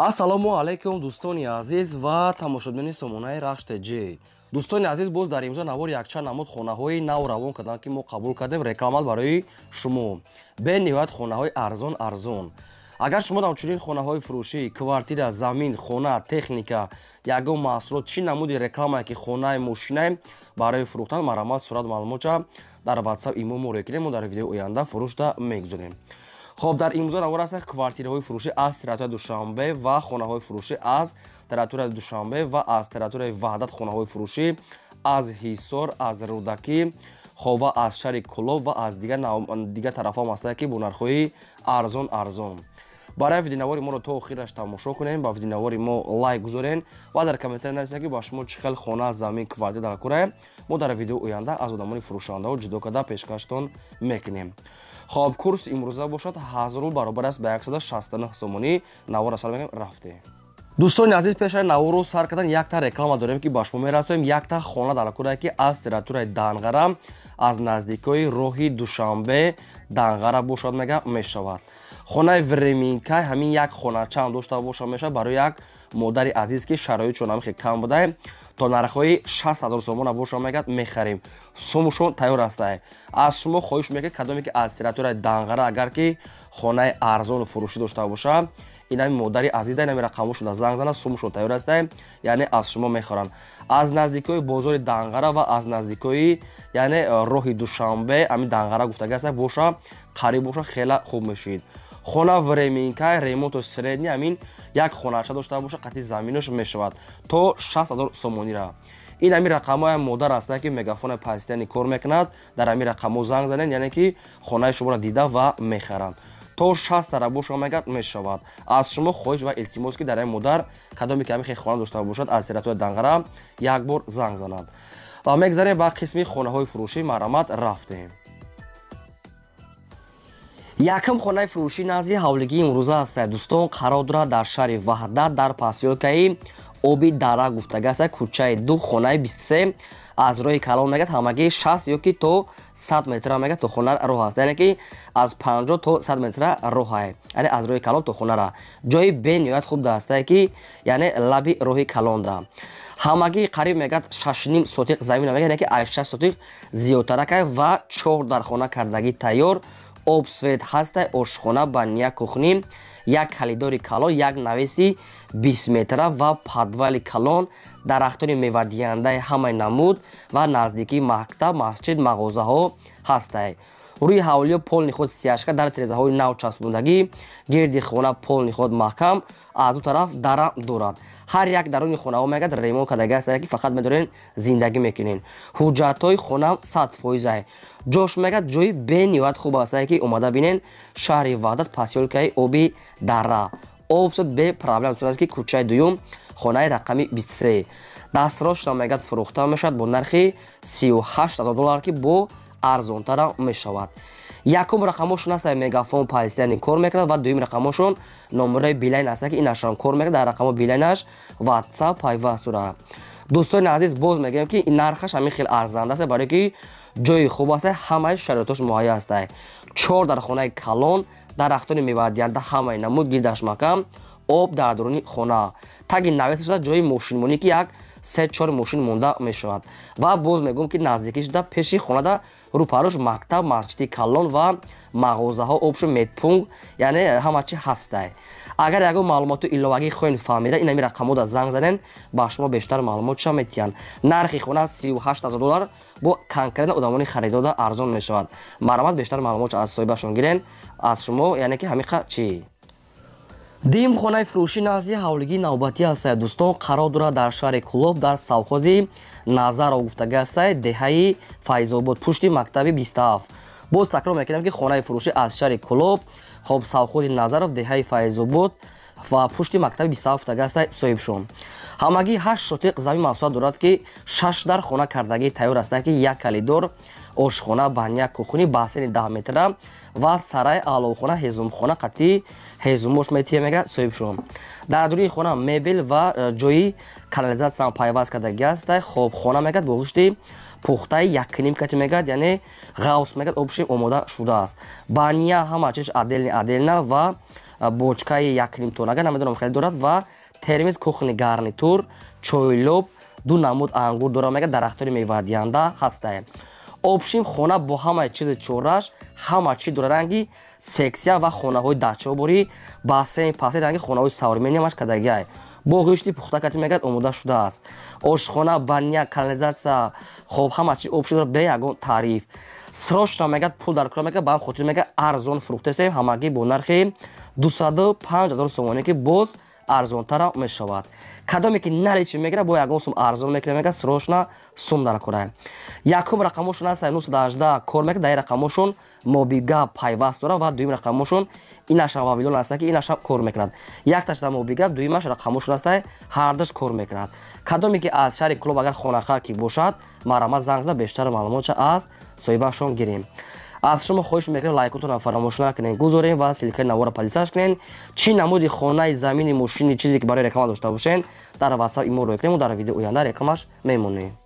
Ассалому алайкум, дӯстони азиз ва тамошобинони сомонаи Рахш ТЖ. Дӯстони азиз, боз дар имзо навор якчанд намуд хонаҳои нав равон карданд, ки мо қабул кардем реклама барои шумо. Бениҳоят хонаҳои арзон арзон. Агар шумо ҳамчунин хонаҳои фурӯшӣ, квартира, замин, хона, техника, ягон маҳсулот, чӣ намуди рекламае ки хонаи, мошинае барои фурӯхтан, марҳамат, сурат, маълумотча дар WhatsApp, имо муроҷиат кунем, мо дар видеои оянда фурӯшда мегузорем. Хоб, дар имрӯза навор аст квартираҳои фурӯшӣ аз территорияи Душанбе ва хонаҳои фурӯшӣ аз территорияи Душанбе ва аз территорияи Ваҳдат, хонаҳои фурӯшӣ аз Ҳисор, аз Рӯдакӣ, хоб, ва аз шаҳри Кӯлоб ва аз дигар тарафҳо ҳам ки бо нархҳои арзон арзон. Барои видеонавори моро то охираш тамошо кунем, ба видеонавори мо лайк гузорен ва дар комментария нависед, ки ба шумо чӣ хел хона, замин, квартира дар кора. Мо дар видеои оянда аз одамони фурӯшандаҳо ҷудо карда пешкаштон мекунем. Хоб, курс имрӯза бошад 1000 рубл, баробар аст ба 169 сомонӣ. Навора сар мекунем, рафте. Дӯстони азиз, пешаи наворро сар кардан якта реклама дорем, ки ба шумо мерасонем. Якта хона дар кора, ки аз территорияи Данғара, аз наздикои роҳи Душанбе Данғара бошад, мега мешавад. Хонаи временка, ҳамин як хоначаам дошта боша мешавад барои як модари азиз, ки шароитшон ҳам хеле кам буда, то нархҳои 60 000 сомона боша, мегӯяд, мехарем, сумушон тайёр астае. Аз шумо хоҳиш мекунед, кадоме ки аз территорияи Данғара агар ки хонаи арзону фурӯшӣ дошта боша, инами модари азиза инами рақамошонда занг зана, сумушон тайёр астае, яъне аз шумо мехоранд. Аз наздикои бозори Данғара ва аз наздикои, яъне, роҳи Душанбе, ҳамин Данғара гуфтаги аста боша, қариб боша, хеле хуб мешид. Хона временка, ремонту средний, ҳамин як хонача дошта боша, қатъи заминош мешавад то 60 000 сомонира. Ин ҳамин рақамҳои модар аста, ки мегафони постоянный кор мекунад. Дар ҳамин рақамҳо занг занед, яъне ки хонаи шуморо дида ва мехаранд. То 60 тара боша, мегӯяд, мешавад. Аз шумо хоҳиш ва илтимос, ки дар ҳамин модар кадоме ки ҳамин хел хона дошта бошад аз территорияи Данғара, як бор занг занад. Ва мегзарем ба қисми хонаҳои фурӯшӣ. Марҳамат, рафтем. Якум хонаи фурӯшӣ назди ҳавлигии имрӯза аст, дӯстон, қарор дорад дар шаҳри Ваҳдат, дар посёлкаи Оби Дара гуфтага аст, кӯчаи 2, хонаи 23. Аз роҳи калон, мегӯяд, ҳамагӣ 60 ё ки то 100 метра, мегӯяд, то хона роҳ аст, яъне ки аз 50 то 100 метра роҳае, яъне аз роҳи калон то хонара. Ҷои бениҳоят хуб даастае, ки яъне лаби роҳи калонда. Ҳамагӣ қариб, мегӯяд, 6,5 сотиқ замина, мегӯяд, яъне ки аз 6 сотиқ зиёдтаракай ва чор дархона кардагӣ тайёр, об, свет ҳастай, ошхона, баня, кухня, як калидори калон, як навеси 20 метра ва подвали калон, дарахтони мевадиҳандаи ҳамаи намуд ва наздикии мактаб, масҷид, мағозаҳо ҳастай. Рӯи ҳавлиё полный ход стяжка, дар тирезаҳои нав часпондагӣ, гирди хона полный ход маҳкам, аз ду тараф дара дорад. Ҳар як даруни хонаҳо, мегӯяд, ремонт кардаги аст, ки фақат медорен зиндагӣ мекунен. Ҳуҷҷатҳои хона 100 фоизае. Ҷош, мегӯяд, ҷои бениҳоят хуб астае, ки омада бинен. Шаҳри Ваҳдат, посёлкаи Оби Дара, об суд бе проблем аст, ки кӯчаи дуюм, хонаи рақами 23. Дастрошна, мегӯяд, фурӯхта мешавад бо нархи 38 000 доллар, ки бо арзонтара мешавад. Якум рақамошон аст, мегафон постоянный кор мекунад, ва дуюм рақамошон номерои Билайн аст, ки инашам кор мекунад. Дар рақамо Билайнаш WhatsApp пайваст дорад. Дӯстони азиз, боз мегӯем, ки нархаш ҳамин хел арзанда аст, барое ки ҷои хуб аст, ҳамаи шароитош муҳайё аст: чор дархонаи калон, дарахтони мевадиҳанда ҳамаи намуд, гирдаш маҳкам, об дар дуруни хона, таги навеса шуда ҷои мошинмонӣ, ки як се чор мошин монда мешавад. Ва боз мегӯм, ки наздикӣ шуда пеши хонада рӯпарӯш мактаб, масҷиди калон ва мағозаҳо, обшу медпункт, яъне ҳама чи ҳастай. Агар ягон маълумоту иловагӣ хоҳем фаҳмида, ин ҳамин рақамода занг занен, ба шумо бештар маълумотша метиҳанд. Нархи хона 38 000 доллар, бо конкретно одамони харидода арзон мешавад. Марҳамат, бештар маълумотша аз соҳибашон гирен. Аз шумо, яъне ки ҳамиқа чӣ. Дуюм хонаи фурӯшӣ назди ҳавлигии навбатӣ ҳастад, дӯстон, қарор дорад дар шаҳри Кӯлоб, дар совхози Назаров гуфтага ҳастад, деҳаи Файзобод, пушти мактаби 27. Боз такрор мекунем, ки хонаи фурӯшӣ аз шаҳри Кӯлоб, хоб, совхози Назаров, деҳаи Файзобод ва пушти мактаби 27 гуфтага ҳастад. Соҳибшон ҳамагӣ 8 сотиқ замин масоҳат дорад, ки шаш дар хона кардагӣ тайёр ҳастанд, ки як калидор, ошхона, баня, кухня, бассейни 10 метра ва сарай, аловхона, ҳезумхона, қатъи ҳезумош метия, мега соҳибшон. Дар дуруни хона мебел ва ҷои канализатсиям пайваст кардагӣ аст. Хоб, хона, мегӯяд, бо гӯшти пухтаи якним кати, мегӯяд, яъне ғавс, мегӯяд, обши омода шудааст. Баня ҳама чиз отдельно отдельно ва бочкаи 1,5 тоннага намедонам хеле дорад ва термис, кухни гарнитур, чойлоб, ду намуд ангур дорад мега, дарахтони мевадиҳанда ҳастае. Общим хона бо ҳамаи чизи чораш, ҳама чи дорад, ранги сексия ва хонаҳои дачоборӣ, бассейн пасе, ранги хонаҳои современный ҳамаш кардагиай. Бо ғишти пухта кати мегӯяд омода шудааст. Ошхона, баня, канализатсия, хоб ҳама чи общий дорад бе ягон таъриф. Срочно мегӯяд пул дар кор мегӯяд, ба ҳам хотир мегӯяд арзон фурӯхтесем, ҳамагӣ бо нархи 205 000 сомонӣ, ки боз арзонтара мешавад. Кадоме ки наличный мегирад, бо ягон сум арзон мекунад, мегӯяд срочно сум дар кора. Якум рақамошон аст 918 кор мекунад, дар рақамошон мобига пайваст дорад ва дуюм рақамошон инашам Вавилон аст, ки инашам кор мекунад. Якташ дар мобига, дуюмаш рақамошон аст, ҳардуш кор мекунад. Кадоме ки аз шаҳри Кӯлоб агар хонахар ки бошад, марҳамат занг зада бештар маълумотша аз соҳибашон гирем. Аз шумо хоҳиш мекунем, лайкотонро фаромӯш накунед, гузорем ва ссылкаи навора поделиться кунед. Чӣ намуди хонаи, замини, мошини, чизе ки барои реклама дошта бошед, дар WhatsApp имо рӯй кунем, дар видео оянда рекламаш мемонем.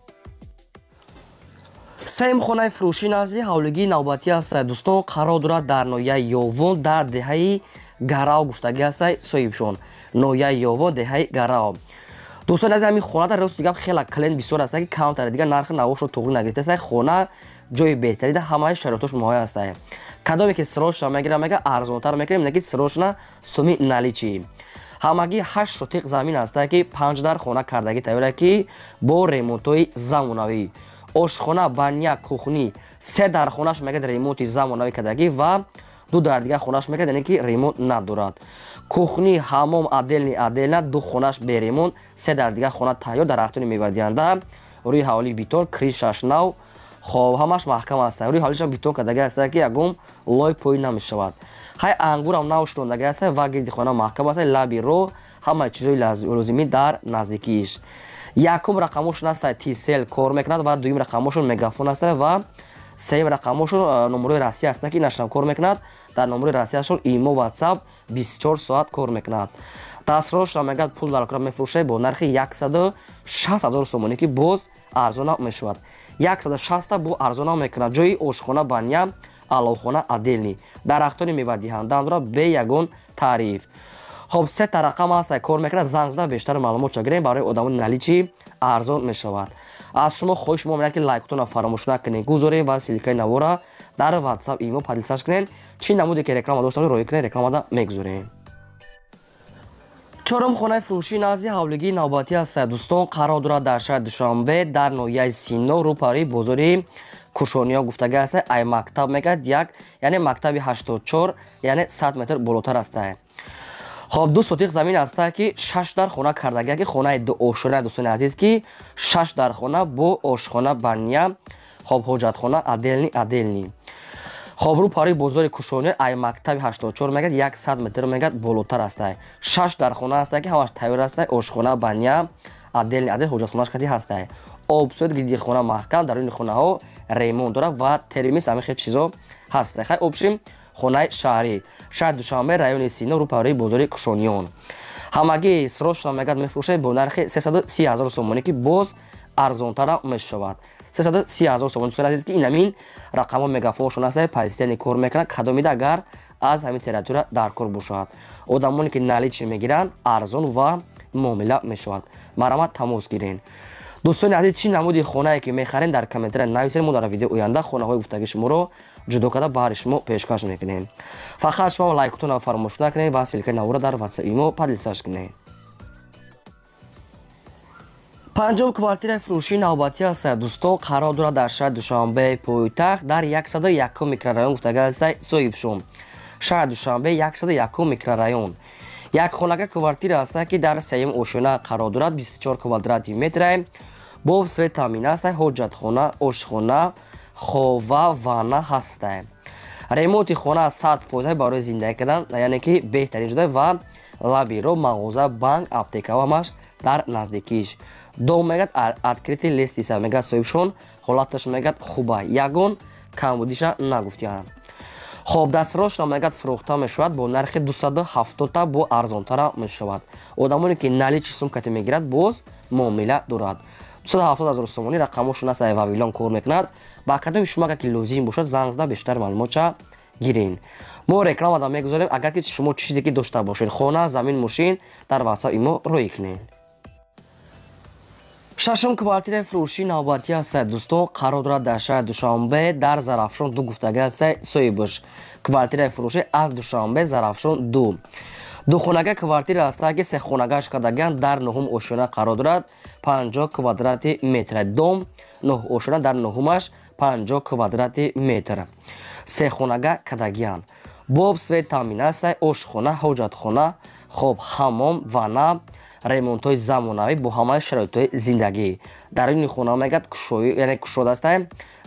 Сеюм хонаи фурӯшӣ назди ҳавлигии навбатӣ аст, дӯстон, қарор дорад дар ноҳияи Ёвон, дар деҳаи Гарав гуфтагӣ аст соҳибшон. Ноҳияи Ёвон, деҳаи Гарав. Дӯстон, аз ҳамин хона дар рости гап хела клиент бисёр аст, ки камтар дигар нархи навошро туғри нагирифтааст. Хона ҷои беҳтарида, ҳамаи шароитош муҳайё аст. Кадоме ки срочно мегирад, мега арзонтар мекунем, неки срочно суми наличный. Ҳамагӣ 8 сотиқ замин аст, ки 5 дар хона кардагӣ тайёр, ки бо ремонтҳои замонавӣ. Ошхона, баня, кухни, 3 дар хонаш мегӯяд ремонти замонавӣ кардагӣ ва 2 дар дигар хонаш мегӯяд, яъне ки ремонт надорад. Кухни, ҳамом отдельный отдельно, 2 хонаш бе ремонт, 3 дар дигар хона тайёр, дарахтони мевадиҳанда, рӯи ҳавлии бетон, крышаш нав, хоб ҳамаш маҳкам аст. Рӯи ҳавлишам бетон кардагӣ аст, ки ягон лой поин намешавад. Хай ангурам нав шунондагӣ аст ва гирди хона маҳкам аст, лаби роҳ, ҳамаи чизҳои лозимӣ дар наздикииш. Якум рақамошон аст Тисел кор мекунад ва дуюм рақамошон Мегафон аст ва сеюм рақамошон номерои Россия аст, ки инашам кор мекунад. Дар номерои Россияшон имо, WhatsApp 24 соат кор мекунад. Дастрошро мегӯяд пул дар кора мефурӯшад бо нархи 160 000 сомонӣ, ки боз арзона мешавад. 160 бо арзона мекунад. Ҷои ошхона, баня, аловхона отдельный. Дарахтони мевадиҳанда дорад бе ягон таъриф. Хоб се та рақам аст кор мекунад, занг зада бештар маълумотша гирем, барои одамони наличный арзон мешавад. Аз шумо хоҳиш мо менад, ки лайкотонро фаромӯш накунед, гузорем ва ссылкаи навора дар WhatsApp имо поделиться кунед. Чӣ намуде ки реклама дошта рӯй кунед, рекламада мегузорем. Чорум хонаи фурӯшӣ назди ҳавлигии навбатӣ аст, дӯстон, қарор дорад дар шаҳри Душанбе, дар ноҳияи Сино, рӯпарии бозори Кушониё гуфтагӣ аст. Ай мактаб мегӯяд як, яъне мактаби 84, яъне 100 метр болотар аст. Хоб 2 сотиқ замин аст, ки 6 дар хона кардагӣ, ки хонаи дуошона, дӯстони азиз, ки 6 дар хона бо ошхона, баня, хоб ҳоҷатхона отдельный отдельный. Хоб рӯпарии бозори Кушониё, ай мактаби 84 мегӯяд 100 метр мегӯяд болотар аст. 6 дар хона аст, ки ҳамаш тайёр аст, ошхона, баня отдельный отдельный, ҳоҷатхонаш кати ҳаст. Обсӯд гирди хона маҳкам, дар рӯи хонаҳо ремонт дорад ва термис, ҳамин хел чизо ҳаст. Хай общим хонаи шаҳрӣ, шаҳри Душанбе, райони Сино, рӯпарии бозори Кушониён. Ҳамагӣ срочно мегӯяд мефурӯшад бо нархи 330 000 сомонӣ, ки боз арзонтара мешавад. 330 000 сомонӣ. Дӯстони азиз, ки ин ҳамин рақамҳо мегафоншон аст, позитивный кор мекунад. Кадомида агар аз ҳамин территория дар кор бошад, одамоне ки наличный мегиранд, арзон ва муомила мешавад. Марҳамат тамос гиред. Дӯстони азиз, чӣ намуди хонае ки мехарем, дар комментария нависед, мо дар видео оянда хонаҳои гуфтагии шуморо ҷудо карда баҳри шумо пешкаш мекунем. Фақат шумо лайкотонро фаромӯш накунед ва ссылкаи навора дар WhatsApp имо поделиться кунед. Панҷум квартираи фурӯшии навбатӣ аст, дӯстон, қарор дорад дар шаҳри Душанбе пойтахт, дар 101 микрорайон гуфтагӣ аст соҳибшон. Шаҳри Душанбе, 101 микрорайон. Як хонага квартира аст, ки дар сеюм ошёна қарор дорад, 24 квадрати метра, бо свет таъмин аст, ҳоҷатхона, ошхона, хова, ванна ҳаст. Ремонти хона 100% барои зиндагӣ кардан, яъне ки беҳтарин шуда ва лаби роҳ, мағоза, банк, аптекаҳо ҳамаш дар наздикиш. Дом мегӯяд открытый лестница, мегӯяд соҳибшон, ҳолаташ мегӯяд хуба, ягон камбудиша нагуфтиям. Хоб дастрошро мегӯяд фурӯхта мешавад бо нархи 270 бо арзонтара мешавад. Одамоне ки наличный сумкати мегирад, боз муомила дорад. 270 000 сомонӣ. Рақамошон аст, Вавилон кор мекунад. Ба кадоми шумо агар ки лозим бошад, занг зада бештар маълумотша гирен. Мо реклама мегузорем, агар ки шумо чизе ки дошта бошед, хона, замин, мошин, дар WhatsApp имо рӯй кунед. Шашум квартираи фурӯшии навбатӣ ҳастад, дӯстон, қарор дорад дар шаҳри Душанбе, дар Зарафшон 2 гуфтагӣ ҳастад соҳибаш. Квартираи фурӯшӣ аз Душанбе, Зарафшон 2. Духонага квартира ҳастад, ки сехонагаш кардагианд, дар нуҳум ошёна қарор дорад, 50 квадрати метр. Дом 9 ошёна, дар нуҳумаш 50 квадрати метр. Сехонага кардагианд. Боб свет таъмин аст, ошхона, ҳоҷатхона, хоб, ҳаммом, ванна, ремонтҳои замонавӣ бо ҳамаи шароитҳои зиндагӣ. Дар ин хона мегӯяд яъне кушода аст,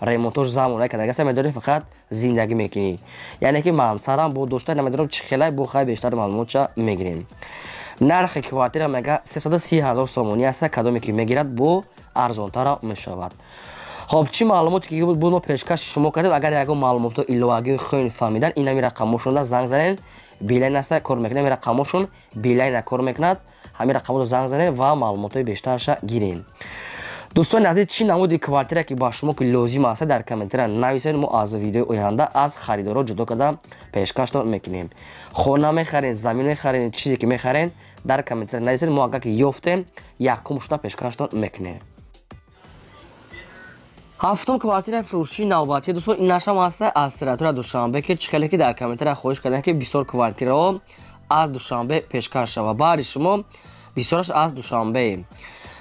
ремонтҳош замонавӣ кардаги аст, медонӣ фақат зиндагӣ мекунӣ. Яъне ки мансарам бо дошта, намедонам чӣ хелай, бо хай бештар маълумотша мегирем. Нархи квартира мега 330 ҳазор сомонӣ аст, кадоме ки мегирад бо арзонтара мешавад. Хоб, чӣ маълумоте ки буд мо пешкаши шумо кардем. Агар ягон маълумотҳо иловагӣ хоҳед фаҳмидан, инами рақамошонда занг занед. Билайн аста кор мекунад, ҳамин рақамошон билайна кор мекунад. Ҳамин рақамото занг занед ва маълумотҳои бештарша гирем. Дӯстони азиз, чӣ намуди квартира ки ба шумо ки лозим аст, дар комментария нависед, мо аз видеои оянда аз харидорро ҷудо карда пешкаштон мекунем. Хона мехаред, замин мехаред, чизе ки мехаред, дар комментария нависед, мо агар ки ёфтем, якум шуда пешкаштон мекунем. Ҳафтум квартираи фурӯшии навбатӣ, дӯстон, инашам ҳаст аз территория Душанбе, ки чӣ хеле ки дар комментария хоҳиш кардем, ки бисёр квартираҳо аз Душанбе пешкаш шавад. Баъди шумо бисёраш аз Душанбе.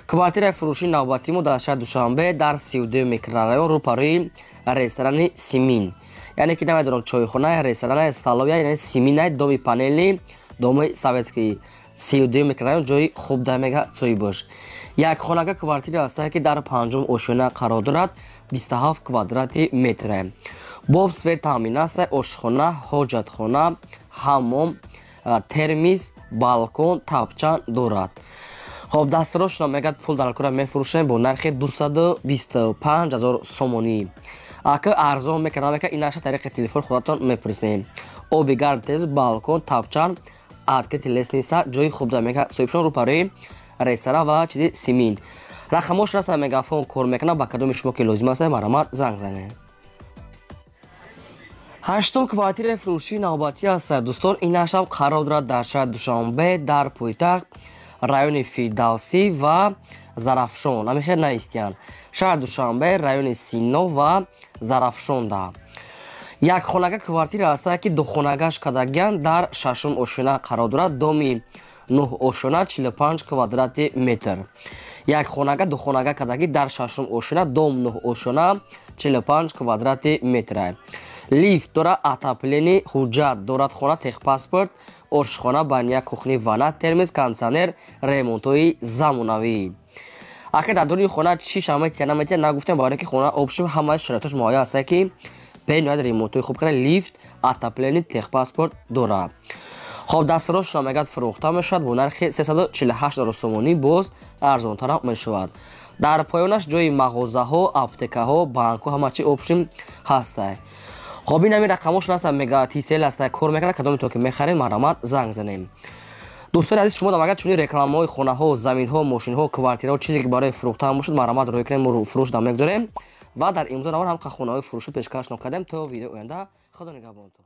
Квартираи фурӯшии навбатии мо дар шаҳри Душанбе, дар 32 микрорайон, рӯпарӯи ресторани Симин. Яъне ки намедонам, чойхона, ресторана, столовая, яъне Симинай, доми панели, доми советский. 32 микрорайон ҷои хуб да мега соҳибош. Як хонага квартира ҳаст, ки дар панҷум ошёна қарор дорад, 27 квадрати метр. Боб свет таъмин аст, ошхона, ҳоҷатхона, ҳаммом, термис, балкон, тапчан дорад. Хоб, дастрошро мегӯяд пул дар кора мефурӯшем бо нархи 225 ҳазор сомонӣ. Ака арзон мекунам, мека инаша тариқи телефон худатон мепурсем. Оби гарм, тез, балкон, тапчан, открытый лестница, ҷои хуб да мега соҳибшон, рӯпарӯи ресторан ва чизи Симин. Рақамош раста мегафон кор мекунад, ба кадоми шумо ки лозим аст, марҳамат занг занед. Ҳаштум квартираи фурӯшии навбатӣ аст, дӯстон, инашам қарор дорад дар шаҳри Душанбе, дар пойтахт, райони Фирдавсӣ ва Зарафшон. Ҳамин хел наистиянд. Шаҳри Душанбе, райони Сино ва Зарафшонда. Як хонага квартира ҳаст, ки духонагаш кардагианд, дар шашум ошёна қарор дорад, доми 9 ошёна, 45 квадрати метр. Як хонага духонага кардагӣ дар шашум ошёна, дом 9 ошёна, 45 квадрати метр. Лифт дорад, отопление, ҳуҷҷат дорад хона, техпаспорт, ошхона, баня, кухни, ванна, термос, кондитсионер, ремонтҳои замонавӣ. Ака дар дуруни хона чӣ шаметия наметия нагуфтем, барои ки хона общем ҳамаи шароитош муҳайё аст, ки бениҳоят ремонтҳои хуб карда, лифт, отопление, техпаспорт дорад. Хоб, дастрошро мегӯяд фурӯхта мешавад бо нархи 348 ҳазор сомонӣ, боз арзонтарам мешавад. Дар поёнаш ҷои мағозаҳо, аптекаҳо, банкҳо, ҳама чи общем ҳаст. Хоб, ин ҳамин рақамошон ҳаст, мега тисел ҳаст, кор мекунад, кадоме то ки мехарем, марҳамат занг занем. Дӯстони азиз, шумо агар чунин рекламаҳои хонаҳо, заминҳо, мошинҳо, квартираҳо, чизе ки барои фурӯхтан бошад, марҳамат рӯй кунем, мо фурӯш да мегузорем ва дар имзо навор ҳам хонаҳои фурӯшӣ пешкаш кардем. То видеои оянда, Худо нигаҳбонтон.